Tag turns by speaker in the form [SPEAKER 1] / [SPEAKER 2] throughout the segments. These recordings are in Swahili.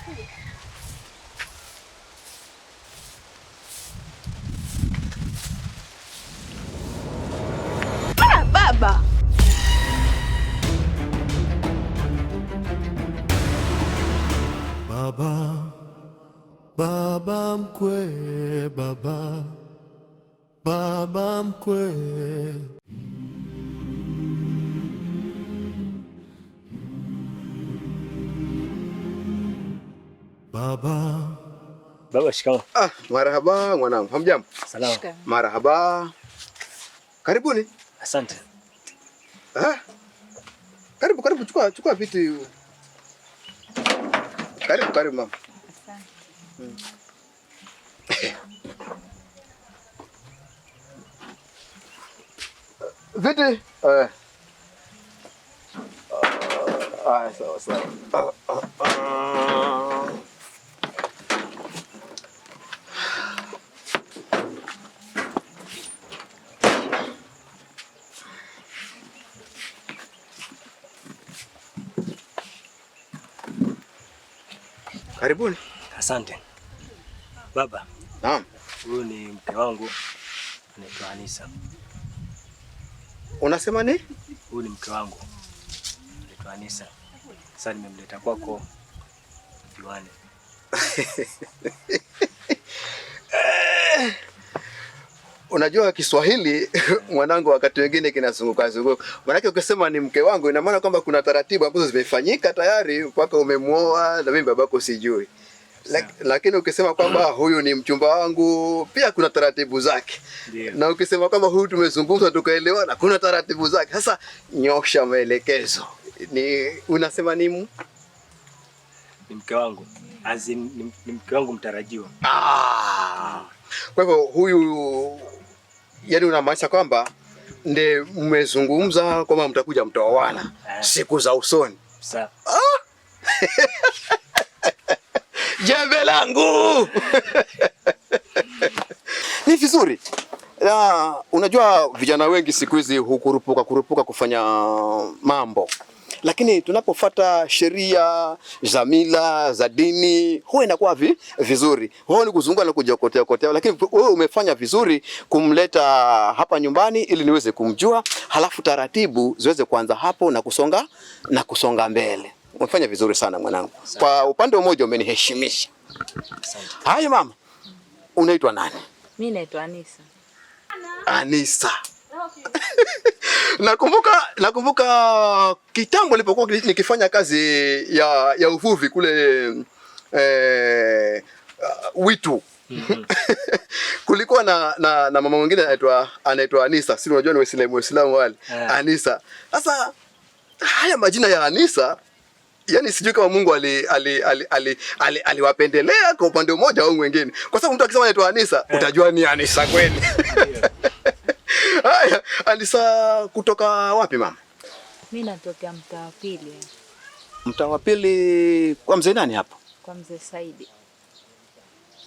[SPEAKER 1] Ah, baba.
[SPEAKER 2] Baba, baba mkwe, baba, baba mkwe. Baba.
[SPEAKER 3] Baba, shikamoo.
[SPEAKER 4] Ah, marhaba mwanangu. Hamjambo?
[SPEAKER 3] Salama.
[SPEAKER 4] Marhaba. Karibuni.
[SPEAKER 3] Asante.
[SPEAKER 4] Ah. Karibu, karibu, chukua chukua viti. Karibu, karibu mama.
[SPEAKER 1] Asante.
[SPEAKER 4] Viti. Eh. Ah, sawa sawa. Ah, ah, ah. Karibuni.
[SPEAKER 3] Asante. Baba.
[SPEAKER 4] Naam.
[SPEAKER 3] Huyu ni mke wangu anaitwa Anisa.
[SPEAKER 4] Unasema ni?
[SPEAKER 3] Huyu ni mke wangu anaitwa Anisa. Sasa nimemleta kwako juani.
[SPEAKER 4] Unajua Kiswahili mwanangu, wakati wengine kinazunguka zunguka. Maanake ukisema ni mke wangu, ina maana kwamba kuna taratibu ambazo zimefanyika tayari mpaka umemwoa na mimi babako sijui. Lakini ukisema kwamba huyu ni mchumba wangu, pia kuna taratibu zake.
[SPEAKER 3] Ndiyo.
[SPEAKER 4] Na ukisema kwamba huyu tumezungumza tukaelewana, kuna taratibu zake. Sasa nyosha maelekezo. Ni unasema ni
[SPEAKER 3] Ni mke wangu. As in, ni mke wangu mtarajiwa.
[SPEAKER 4] Ah. Kwa hivyo huyu, yani unamaanisha kwamba ndiye mmezungumza kwamba mtakuja mtaoana siku za usoni.
[SPEAKER 3] Sawa.
[SPEAKER 4] Ah! Jembe langu. Ni vizuri. Na unajua vijana wengi siku hizi hukurupuka kurupuka kufanya mambo. Lakini tunapofuata sheria za mila za dini huwa inakuwa vizuri. Huwa ni kuzunguka na kujokotea kotea, lakini wewe umefanya vizuri kumleta hapa nyumbani ili niweze kumjua, halafu taratibu ziweze kuanza hapo na kusonga mbele. Umefanya vizuri sana mwanangu. Kwa upande mmoja umeniheshimisha.
[SPEAKER 3] Asante.
[SPEAKER 4] Haya mama, unaitwa nani?
[SPEAKER 1] Mimi naitwa Anisa.
[SPEAKER 4] Anisa. Nakumbuka kitambo nilipokuwa nikifanya kazi ya uvuvi kule Witu. Kulikuwa na mama mwingine anaitwa Anisa. Si unajua ni Waislamu wale. Anisa. Sasa haya majina ya Anisa, yani sijui kama Mungu aliwapendelea kwa upande mmoja au mwingine. Kwa sababu mtu akisema anaitwa Anisa, utajua ni Anisa kweli. Haya, Anisa kutoka wapi mama?
[SPEAKER 1] Mimi natokea mtaa wa pili.
[SPEAKER 4] Mtaa wa pili kwa mzee nani hapo?
[SPEAKER 1] Kwa mzee Saidi.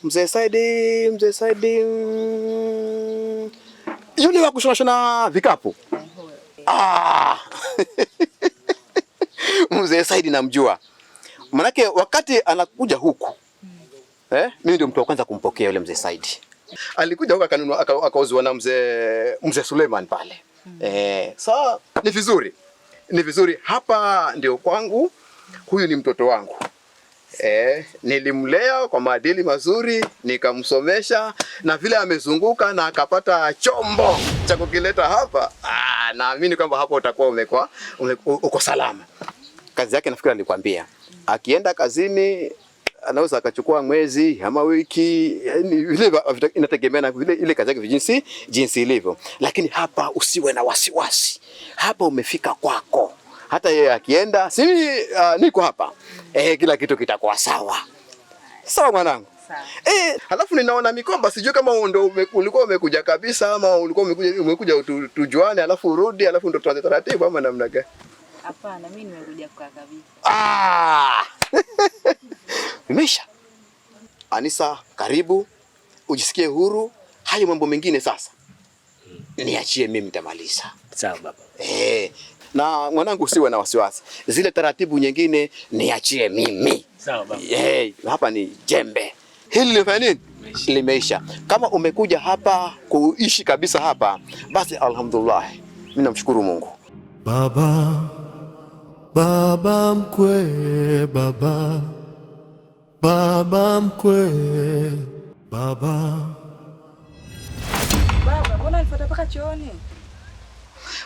[SPEAKER 4] Mzee Saidi, mzee Saidi, yule wa kushona shona vikapu. Ah! Mzee Saidi namjua. Manake wakati anakuja huku, mimi ndio mtu wa kwanza kumpokea yule mzee Saidi. Alikuja huku akanunua, akauzwa na mzee Suleiman pale. Sawa, ni vizuri. Ni vizuri, hapa ndio kwangu. Huyu ni mtoto wangu. Nilimlea kwa maadili mazuri, nikamsomesha na vile amezunguka na akapata chombo cha kukileta hapa. Naamini kwamba hapo utakuwa uko salama. Kazi yake nafikiri nilikwambia. Akienda kazini anaweza akachukua mwezi ama wiki, yani vile inategemea na vile ile kazi yake jinsi ilivyo. Lakini hapa usiwe na wasiwasi. Hapa umefika kwako. Hata yeye akienda, si niko hapa. Kila kitu kitakuwa sawa. Sawa mwanangu.
[SPEAKER 1] Sawa.
[SPEAKER 4] Halafu ninaona mikoba, sijui kama ndio ulikuwa umekuja kabisa ama ulikuwa umekuja tujuane halafu urudi halafu ndo tuanze taratibu ama namna gani?
[SPEAKER 1] Hapana, mimi nimekuja kukaa kabisa.
[SPEAKER 4] Imeisha. Anisa, karibu. Ujisikie huru. Hayo mambo mengine sasa niachie mimi, nitamaliza.
[SPEAKER 3] Sawa baba.
[SPEAKER 4] Na mwanangu, usiwe na wasiwasi, zile taratibu nyingine niachie mimi.
[SPEAKER 3] Sawa baba.
[SPEAKER 4] Hey, hapa ni jembe hili limefanya nini? Limeisha. Kama umekuja hapa kuishi kabisa hapa, basi alhamdulillah, mimi namshukuru Mungu.
[SPEAKER 2] Baba, baba mkwe, baba, baba mkwe, baba.
[SPEAKER 5] Baba, mbona unifuata mpaka chooni?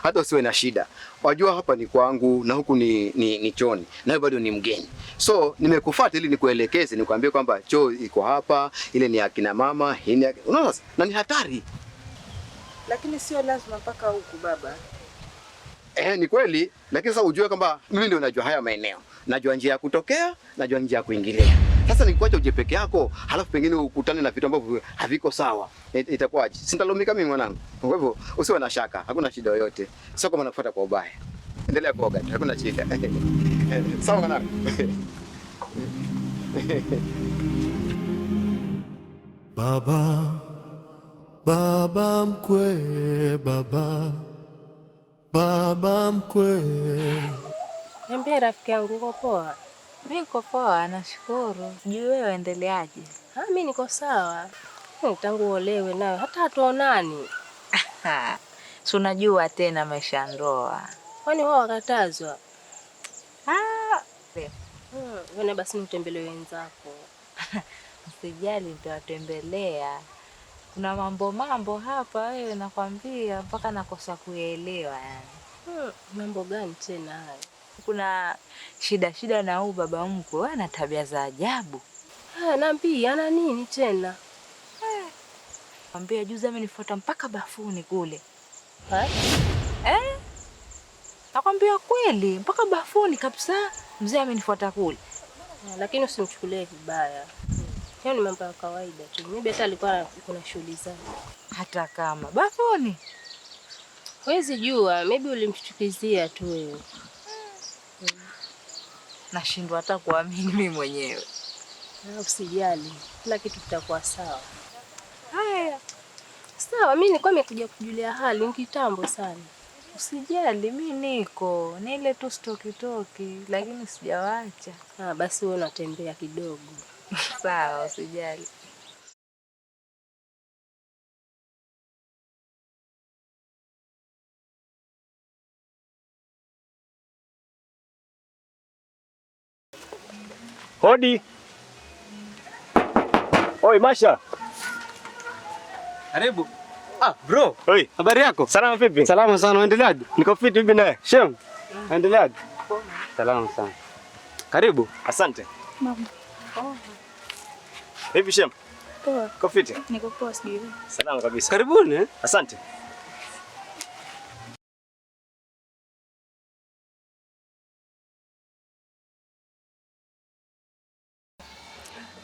[SPEAKER 4] Hata usiwe na shida, wajua hapa ni kwangu na huku ni chooni, na bado ni mgeni, so nimekufuata ili nikuelekeze, nikwambie kwamba choo iko hapa, ile ni akina mama, hii ni unaona sasa, na ni hatari.
[SPEAKER 5] Lakini sio lazima mpaka huku baba.
[SPEAKER 4] Ni kweli, lakini sasa ujue kwamba mimi ndio najua haya maeneo, najua njia ya kutokea, najua njia ya kuingilia. Sasa nikuacha uje peke yako, halafu pengine ukutane na vitu ambavyo haviko sawa, itakuwaje? Sintalumika mimi mwanangu. Kwa hivyo usiwe na shaka, hakuna shida yoyote, sio kama nakufuata kwa ubaya. Endelea kuoga tu, hakuna shida. Sawa mwanangu.
[SPEAKER 2] Baba, baba mkwe, baba, baba mkwe.
[SPEAKER 6] Niambie rafiki yangu, uko poa?
[SPEAKER 1] Mimi niko poa, nashukuru. Sijui wewe endeleaje?
[SPEAKER 6] Mimi niko sawa. Tangu uolewe nayo hata hatuonani.
[SPEAKER 1] Si unajua tena maisha ya ndoa.
[SPEAKER 6] Kwani wao wakatazwa? Wewe basi nitembelee wenzako.
[SPEAKER 1] Usijali, nitawatembelea. Kuna mambo hapa wewe, nakwambia mpaka nakosa kuelewa yani.
[SPEAKER 6] Mambo gani tena hayo?
[SPEAKER 1] Kuna shida na huyu baba mkwe, ana tabia za ajabu.
[SPEAKER 6] Naambia ana nini tena?
[SPEAKER 1] Nakwambia juzi amenifuata mpaka bafuni kule.
[SPEAKER 6] Ha?
[SPEAKER 1] Nakwambia kweli, mpaka bafuni kabisa mzee amenifuata kule.
[SPEAKER 6] Lakini usimchukulie vibaya. Hiyo ni mambo ya kawaida tu. Mimi hata alikuwa kuna shughuli zake.
[SPEAKER 1] Hata kama bafuni.
[SPEAKER 6] Huwezi jua, maybe ulimshtukizia tu wewe.
[SPEAKER 1] Nashindwa hata kuamini mimi mwenyewe.
[SPEAKER 6] Usijali, kila kitu kitakuwa sawa.
[SPEAKER 1] Haya.
[SPEAKER 6] Sawa, mimi nilikuwa nimekuja kujulia hali ni kitambo sana.
[SPEAKER 1] Usijali, mimi niko ni ile tu stoki, lakini sijawacha.
[SPEAKER 6] Basi wewe unatembea kidogo.
[SPEAKER 1] Sawa, usijali.
[SPEAKER 3] Hodi. Oi Masha.
[SPEAKER 7] Karibu. Bro.
[SPEAKER 3] Oi.
[SPEAKER 7] Habari yako?
[SPEAKER 3] Salama vipi?
[SPEAKER 7] Salama sana, unaendeleaje?
[SPEAKER 3] Niko fit vipi naye?
[SPEAKER 7] Shem. Unaendeleaje? Salama sana. Karibu.
[SPEAKER 3] Asante.
[SPEAKER 8] Mama.
[SPEAKER 3] Vipi Shem?
[SPEAKER 8] Poa.
[SPEAKER 3] Niko fit?
[SPEAKER 8] Niko poa sijui.
[SPEAKER 3] Salama kabisa.
[SPEAKER 7] Karibuni.
[SPEAKER 3] Asante.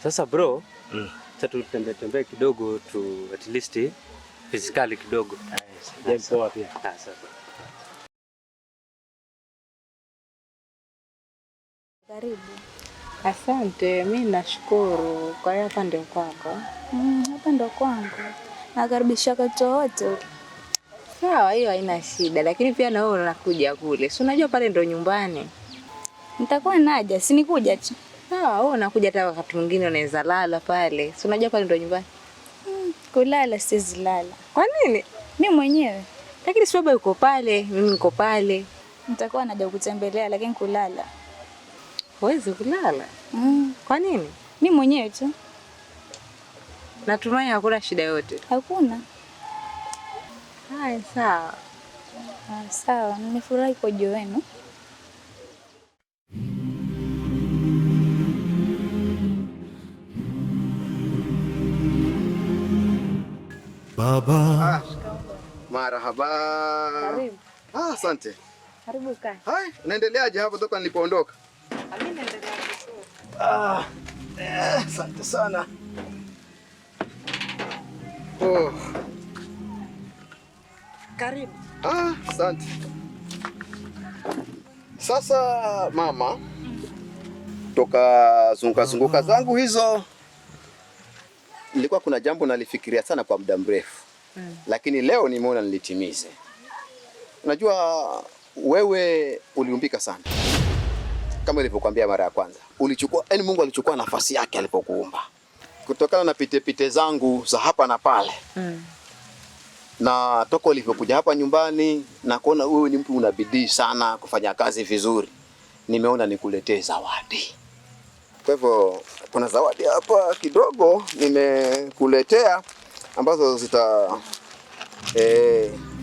[SPEAKER 7] Sasa bro, sasa tutembee kidogo tu at least physically kidogo.
[SPEAKER 3] Poa pia.
[SPEAKER 7] Sasa.
[SPEAKER 8] Karibu.
[SPEAKER 1] Asante, mimi nashukuru. Kwa hiyo hapa ndio kwako?
[SPEAKER 8] Hapa ndio kwangu. Nakaribisha watu wote.
[SPEAKER 1] Sawa, hiyo haina shida, lakini pia na wewe unakuja kule. Si unajua pale ndio nyumbani.
[SPEAKER 8] Nitakuwa naja, si nikuja tu.
[SPEAKER 1] Sawa, wewe unakuja hata wakati mwingine unaweza lala pale. Si unajua pale ndio nyumbani.
[SPEAKER 8] Kulala siwezi lala.
[SPEAKER 1] Kwa nini?
[SPEAKER 8] Mimi mwenyewe.
[SPEAKER 1] Lakini si baba yuko pale, mimi niko pale.
[SPEAKER 8] Nitakuwa naja kutembelea lakini kulala.
[SPEAKER 1] Huwezi kulala? Kwa nini?
[SPEAKER 8] Mimi mwenyewe tu.
[SPEAKER 1] Natumai hakuna shida yote.
[SPEAKER 8] Hakuna.
[SPEAKER 1] Haya, sawa.
[SPEAKER 8] Sawa, nimefurahi kwa ujio wenu.
[SPEAKER 2] Baba.
[SPEAKER 4] Marhaba.
[SPEAKER 1] Karibu.
[SPEAKER 4] Asante.
[SPEAKER 1] Karibu kae.
[SPEAKER 4] Hai, unaendeleaje hapo toka nilipoondoka?
[SPEAKER 1] Mimi naendelea vizuri.
[SPEAKER 4] Asante sana. Oh.
[SPEAKER 1] Karibu.
[SPEAKER 4] Asante. Sasa mama, toka zunguka zangu hizo, nilikuwa kuna jambo nalifikiria sana kwa muda mrefu. Lakini leo nimeona nilitimize. Unajua Wewe uliumbika sana. Kama nilivyokuambia mara ya kwanza, ulichukua, yani Mungu alichukua nafasi yake alipokuumba. Kutokana na pite zangu za hapa na pale. Na toka ulivyokuja hapa nyumbani na kuona wewe ni mtu una bidii sana kufanya kazi vizuri, nimeona nikuletee zawadi. Kwa hivyo kuna zawadi hapa kidogo nimekuletea ambazo zita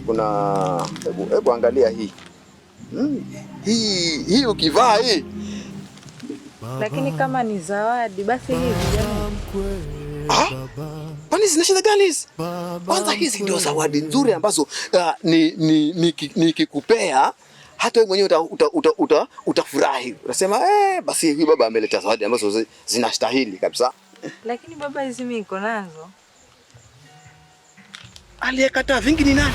[SPEAKER 4] kuna hebu angalia hii. Hii ukivaa hii.
[SPEAKER 1] Lakini kama ni zawadi basi hivi jamani.
[SPEAKER 4] Kwani zina shida gani hizi? Kwanza hizi ndio zawadi nzuri ambazo nikikupea hata wewe mwenyewe utafurahi. Utasema basi huyu baba ameleta zawadi ambazo zinastahili kabisa.
[SPEAKER 1] Lakini baba hizi mimi niko nazo.
[SPEAKER 4] Aliyekataa vingi ni nani?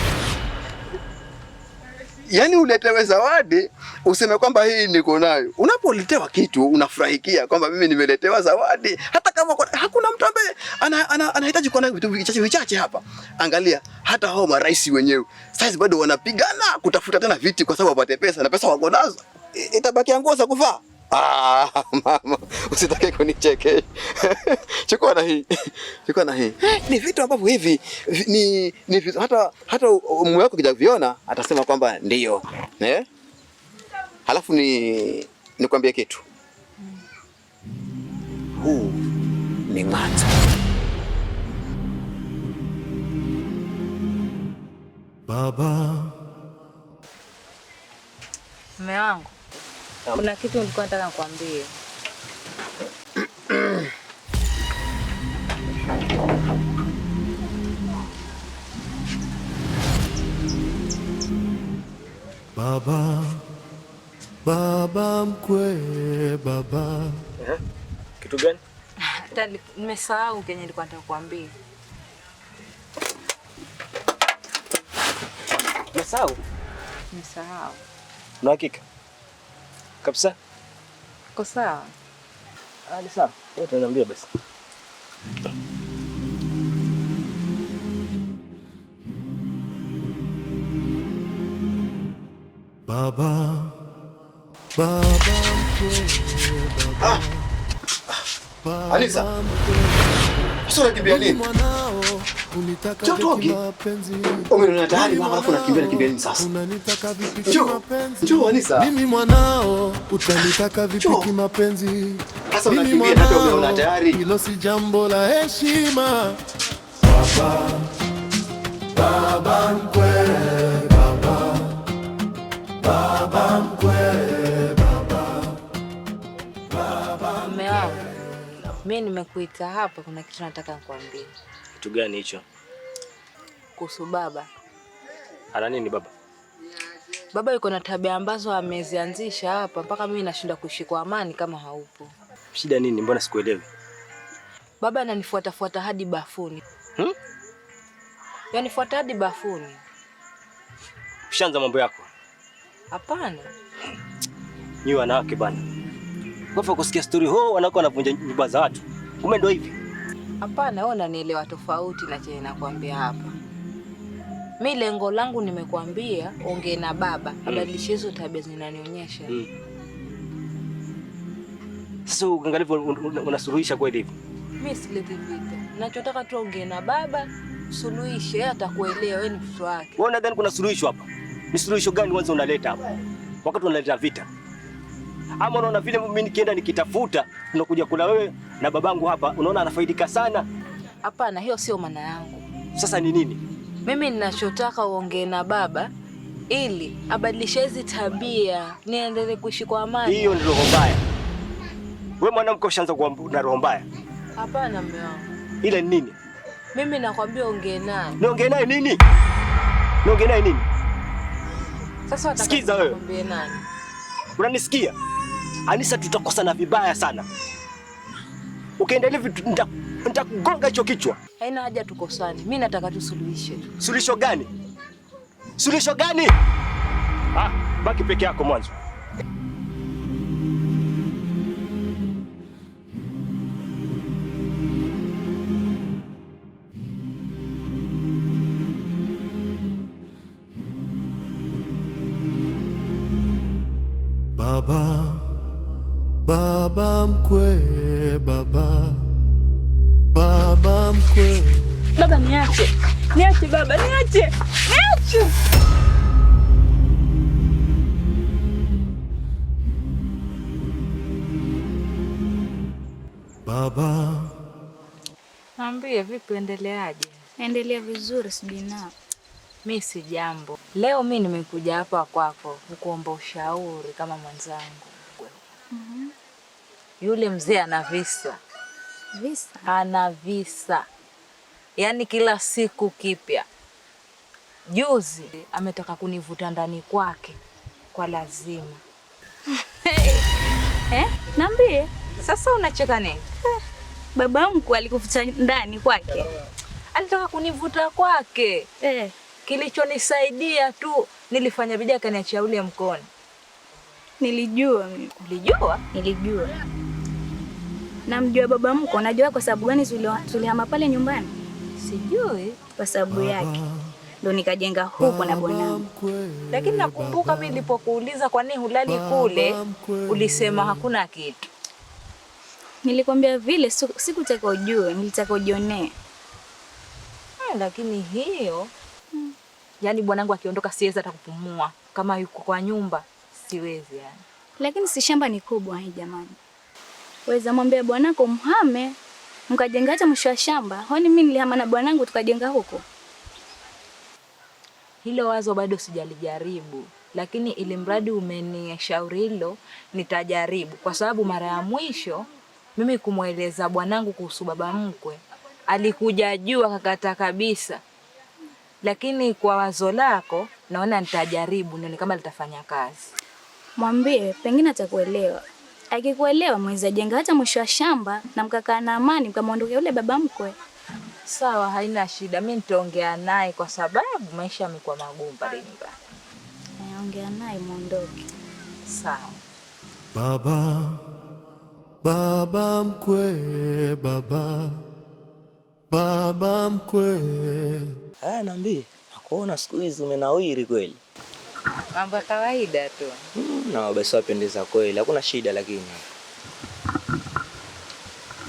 [SPEAKER 4] Yaani uletewe zawadi useme kwamba hii niko nayo. Unapoletewa kitu unafurahikia kwamba mimi nimeletewa zawadi, hata kama hakuna mtu ambaye anahitaji kuwa na vitu vichache vichache hapa. Angalia hata hao marais wenyewe sasa bado wanapigana kutafuta tena viti kwa sababu wapate pesa, na pesa wako nazo. Itabakia nguo za kuvaa. Mama, usitake kunicheke. Chukua na hii. Chukua na hii. Ni vitu ambavyo hivi ni vitu, hata mume wako akiviona atasema kwamba ndio. Eh? Halafu nikwambie kitu. Huu ni ng'ata.
[SPEAKER 2] Baba.
[SPEAKER 1] Mume wangu, kuna kitu nilikuwa nataka nikwambie.
[SPEAKER 2] Baba, baba mkwe, baba.
[SPEAKER 3] Kitu gani?
[SPEAKER 1] Hata nimesahau kenye nilikuwa nataka kukuambia.
[SPEAKER 3] Nimesahau?
[SPEAKER 1] Nimesahau.
[SPEAKER 3] Una hakika? Kabisa?
[SPEAKER 1] Ko sawa.
[SPEAKER 3] Ni sawa. Wewe utaniambia basi.
[SPEAKER 2] Baba, baba mkwe, baba.
[SPEAKER 4] Anisa. Sasa unakimbia nini? Njoo tuoge. Umeona tayari mama, alafu unakimbia nini sasa? Njoo. Njoo Anisa.
[SPEAKER 2] Mimi mwanao utanitaka vipi kimapenzi?
[SPEAKER 4] Sasa unakimbia hata umeona tayari.
[SPEAKER 2] Hilo si jambo la heshima. Baba, baba mkwe, baba. Baba mkwe, baba.
[SPEAKER 1] Baba. Mume wangu, mimi nimekuita hapa, kuna kitu nataka nikwambie.
[SPEAKER 3] Kitu gani hicho?
[SPEAKER 1] Kuhusu baba.
[SPEAKER 3] Ana nini baba?
[SPEAKER 1] Baba yuko na tabia ambazo amezianzisha hapa mpaka mimi nashinda kuishi kwa amani kama haupo.
[SPEAKER 3] Shida nini? Mbona sikuelewi?
[SPEAKER 1] Baba ananifuatafuata hadi bafuni. Yanifuata hadi bafuni.
[SPEAKER 3] Ushaanza mambo yako?
[SPEAKER 1] Hapana.
[SPEAKER 3] Nyi wanawake bana. Kwa kusikia story ho wanawake wanavunja nyumba za watu. Kumbe ndio hivi.
[SPEAKER 1] Hapana, wewe unanielewa tofauti na chenye nakwambia hapa. Mimi lengo langu nimekuambia ongee na baba, abadilishe hizo tabia zinanionyesha.
[SPEAKER 3] Sasa uangalie unasuluhisha kweli hivi?
[SPEAKER 1] Mimi sileti vita. Ninachotaka tu ongee na baba, suluhishe, yeye atakuelewa, wewe ni mtoto wake.
[SPEAKER 3] Wewe unadhani kuna suluhisho hapa? Ni suluhisho gani mwanzo unaleta hapa? Wakati unaleta vita. Ama unaona vile mimi nikienda nikitafuta tunakuja kula wewe na babangu hapa, unaona anafaidika sana?
[SPEAKER 1] Hapana, hiyo sio maana yangu.
[SPEAKER 3] Sasa ni nini?
[SPEAKER 1] Mimi ninachotaka uongee na baba ili abadilishe hizi tabia, niendelee kuishi kwa amani.
[SPEAKER 3] Hiyo ni roho mbaya. Wewe mwanamke ushaanza kuwa na roho mbaya.
[SPEAKER 1] Hapana mume wangu.
[SPEAKER 3] Ile ni nini?
[SPEAKER 1] Mimi nakwambia ongee naye.
[SPEAKER 3] Niongee naye nini? Niongee naye nini?
[SPEAKER 1] Sasa wataka
[SPEAKER 3] Sikiza wewe.
[SPEAKER 1] nikwambie nani?
[SPEAKER 3] Unanisikia? Anisa, tutakosana vibaya sana. Ukiendelea hivi nitakugonga hicho kichwa.
[SPEAKER 1] Haina haja tukosane. Mimi nataka tusuluhishe.
[SPEAKER 3] Suluhisho gani? Suluhisho gani? Ah, baki peke yako mwanzo.
[SPEAKER 2] Baba mkwe, baba, baba mkwe.
[SPEAKER 5] Baba niache. Niache baba, niache. Niache.
[SPEAKER 2] Baba.
[SPEAKER 1] Niambie vipi, endeleaje?
[SPEAKER 8] Naendelea vizuri Sibina.
[SPEAKER 1] Mi si jambo. Leo mi nimekuja hapa kwako kukuomba ushauri kama mwenzangu. Yule mzee ana visa.
[SPEAKER 8] Visa?
[SPEAKER 1] Ana visa, yaani kila siku kipya. Juzi ametaka kunivuta ndani kwake kwa lazima.
[SPEAKER 8] Eh? Niambie.
[SPEAKER 1] Sasa unacheka nini?
[SPEAKER 8] Baba mkwe alikuvuta ndani kwake?
[SPEAKER 1] Alitaka kunivuta kwake.
[SPEAKER 8] Eh.
[SPEAKER 1] Kilichonisaidia tu nilifanya bidii akaniachia ule mkono.
[SPEAKER 8] Nilijua mimi.
[SPEAKER 1] Ulijua?
[SPEAKER 8] Nilijua. Namjua baba mkwe. Unajua kwa sababu gani tulihama pale nyumbani?
[SPEAKER 1] Sijui.
[SPEAKER 8] Kwa sababu yake ndo nikajenga huko na bwanangu.
[SPEAKER 1] Lakini nakumbuka mimi nilipokuuliza kwa nini hulali kule, ulisema hakuna kitu.
[SPEAKER 8] Nilikwambia vile sikutaka ujue, nilitaka ujionee.
[SPEAKER 1] Lakini hiyo yaani bwanangu akiondoka siwezi hata kupumua. Kama yuko kwa nyumba siwezi yani.
[SPEAKER 8] Lakini si shamba ni kubwa hii jamani. Weza mwambia bwanako mhame mkajenga hata mwisho wa shamba. Kwani mimi nilihama na bwanangu tukajenga huko.
[SPEAKER 1] Hilo wazo bado sijalijaribu, lakini ili mradi umenishauri hilo nitajaribu, kwa sababu mara ya mwisho mimi kumweleza bwanangu kuhusu baba mkwe alikuja juu akakataa kabisa. Lakini kwa wazo lako naona nitajaribu nione kama litafanya kazi.
[SPEAKER 8] Mwambie pengine atakuelewa. Akikuelewa mweza jenga hata mwisho wa shamba na mkakaa na amani mkamwondokea yule baba mkwe.
[SPEAKER 1] Sawa, haina shida. Mimi nitaongea naye kwa sababu maisha yamekuwa magumu pale nyumbani.
[SPEAKER 8] Ongea naye muondoke.
[SPEAKER 1] Sawa.
[SPEAKER 2] Baba, baba mkwe, baba, baba mkwe.
[SPEAKER 9] Haya, niambie, nakuona siku hizi umenawiri kweli.
[SPEAKER 1] Mambo ya kawaida tu.
[SPEAKER 9] Na basi wapendeza kweli, hakuna shida lakini.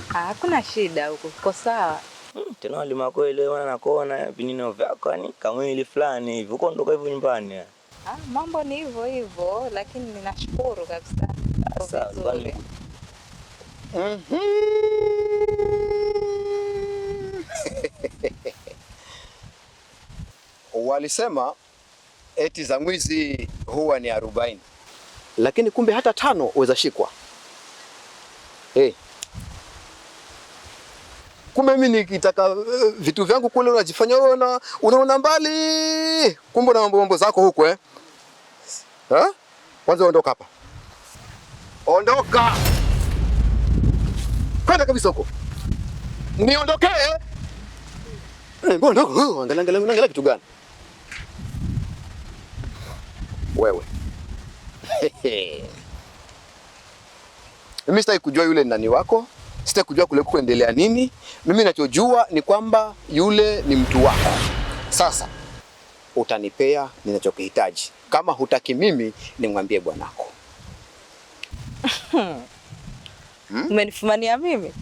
[SPEAKER 1] Hakuna shida huko, uko sawa.
[SPEAKER 9] Tena walima kweli wewe, nakuona vinino vyako yani kamwili fulani hivi. Uko ondoka hivyo nyumbani.
[SPEAKER 1] Mambo ni hivyo hivyo, lakini ninashukuru kabisa.
[SPEAKER 9] Sasa
[SPEAKER 1] Vizuri.
[SPEAKER 4] Walisema eti za mwizi huwa ni 40, lakini kumbe hata 5 uweza shikwa. Hey. Kumbe mimi nikitaka vitu vyangu kule unajifanya wewe unaona mbali, kumbe una mambo zako huko eh. Ha? Kwanza ondoka hapa. Ondoka. Kwenda kabisa huko. Niondokee. Mbona ondoka? Angalia angalia angalia kitu gani? Wewe. Mimi sitaki kujua yule nani wako, sitaki kujua kule kuendelea nini. Mimi ninachojua ni kwamba yule ni mtu wako. Sasa utanipea ninachokihitaji. Kama hutaki mimi nimwambie bwanako.
[SPEAKER 1] Umenifumania mimi?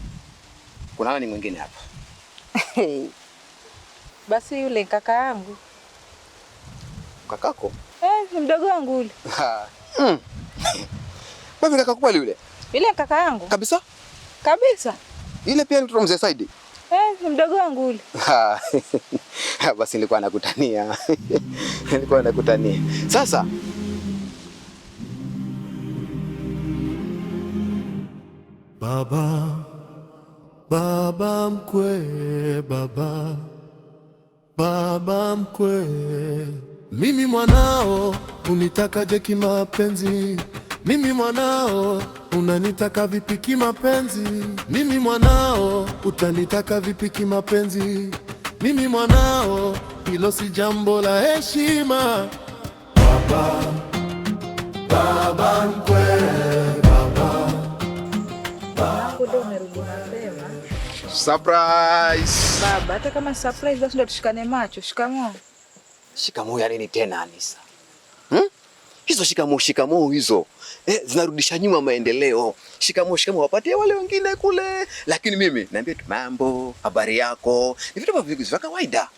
[SPEAKER 4] Kuna nani mwingine hapa?
[SPEAKER 1] Basi yule kaka yangu.
[SPEAKER 4] Kakako?
[SPEAKER 1] Ni mdogo wangu yule.
[SPEAKER 4] Wewe kaka kweli yule?
[SPEAKER 1] Yule kaka yangu.
[SPEAKER 4] Kabisa?
[SPEAKER 1] Kabisa.
[SPEAKER 4] Yule pia ni mtoto mzee Saidi?
[SPEAKER 1] Ni mdogo wangu yule.
[SPEAKER 4] Basi nilikuwa nakutania. Nilikuwa nakutania. Sasa
[SPEAKER 2] baba, baba mkwe, baba, baba mkwe. Mimi mwanao unitakaje kimapenzi? Mimi mwanao unanitaka vipi kimapenzi? Mimi mwanao utanitaka vipi kimapenzi? Mimi mwanao, hilo si jambo la heshima. Baba, baba mkwe, baba.
[SPEAKER 5] Leo umerudi mapema.
[SPEAKER 4] Surprise.
[SPEAKER 5] Baba, hata kama surprise basi ndio tushikane macho. Shikamoo.
[SPEAKER 4] Shikamoo ya nini tena Anisa? Hizo shikamoo shikamoo hizo zinarudisha nyuma maendeleo. Shikamoo shikamoo wapatie wale wengine kule, lakini mimi niambie tu mambo, habari yako, ni vitu ambavyo vya kawaida.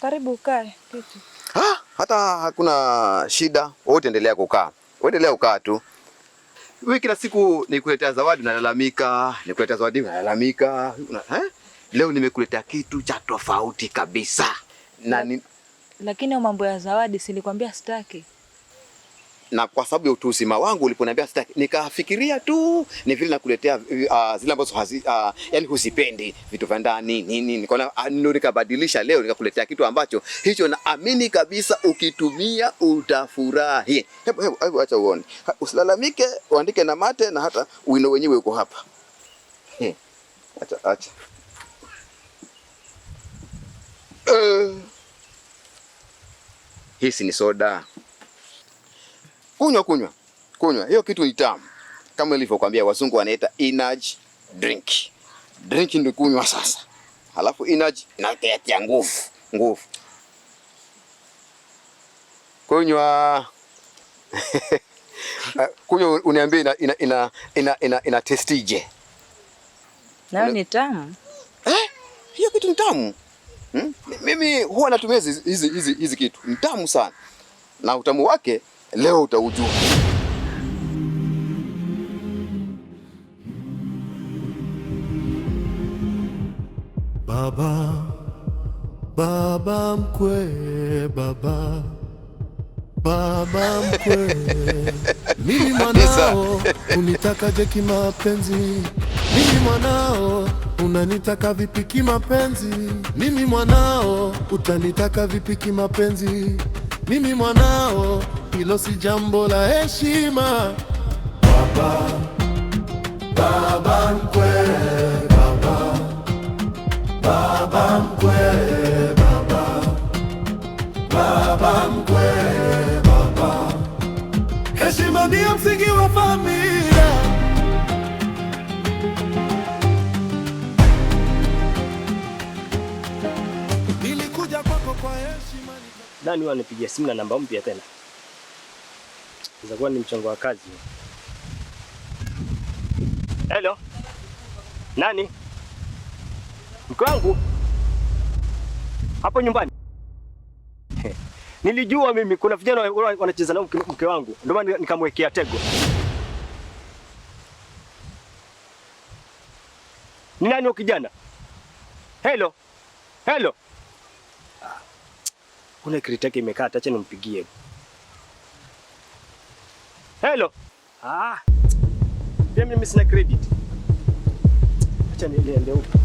[SPEAKER 5] Karibu ukae kitu.
[SPEAKER 4] Ah, hata hakuna shida, wewe utaendelea kukaa, wewe endelea kukaa tu. Wewe kila siku nikuletea zawadi unalalamika, nikuletea zawadi unalalamika. Leo nimekuletea kitu cha tofauti kabisa. Na
[SPEAKER 1] Lakini mambo ya zawadi silikwambia sitaki.
[SPEAKER 4] Na kwa sababu ya utu uzima wangu uliponiambia sitaki, nikafikiria tu ni vile nakuletea zile ambazo yani huzipendi, vitu vya ndani nini, nikaona ndio nikabadilisha leo nikakuletea kitu ambacho hicho naamini kabisa ukitumia utafurahi. Hebu hebu hebu acha uone. Usilalamike, uandike na mate na hata wino wenyewe uko hapa. Acha acha. Hii ni soda. Kunywa kunywa. Kunywa. Hiyo kitu ni tamu. Kama nilivyokuambia wazungu wanaita energy drink. Drink ndio kunywa sasa. Halafu energy inakuletea nguvu, nguvu. Kunywa. Kunywa uniambie ina testije.
[SPEAKER 1] Nayo ni tamu.
[SPEAKER 4] Hiyo kitu ni tamu. Mimi huwa natumia hizi kitu. Ni tamu sana. Na utamu wake leo utaujua.
[SPEAKER 2] Baba, baba mkwe, baba, baba mkwe. Mimi mwanao unitakaje kimapenzi? Mimi mwanao unanitaka vipi kimapenzi? Mimi mwanao utanitaka vipi kimapenzi? Mimi mwanao hilo si jambo la heshima. Baba, baba mkwe, baba, baba mkwe, baba, baba mkwe, baba. Heshima ndiyo msingi wa familia. Nilikuja kwako kwa heshima.
[SPEAKER 3] Nani huyo anipigia simu na namba mpya tena? Inaweza kuwa ni mchongo wa kazi. Hello. Nani? Mke wangu? Hapo nyumbani? Nilijua mimi kuna vijana wanacheza na mke wangu. Ndio maana nikamwekea tego. Ni nani huyo kijana? Hello. Hello. Kuna credit yake imekata, acha nimpigie. Hello. Pia mimi sina credit. Acha niende huko.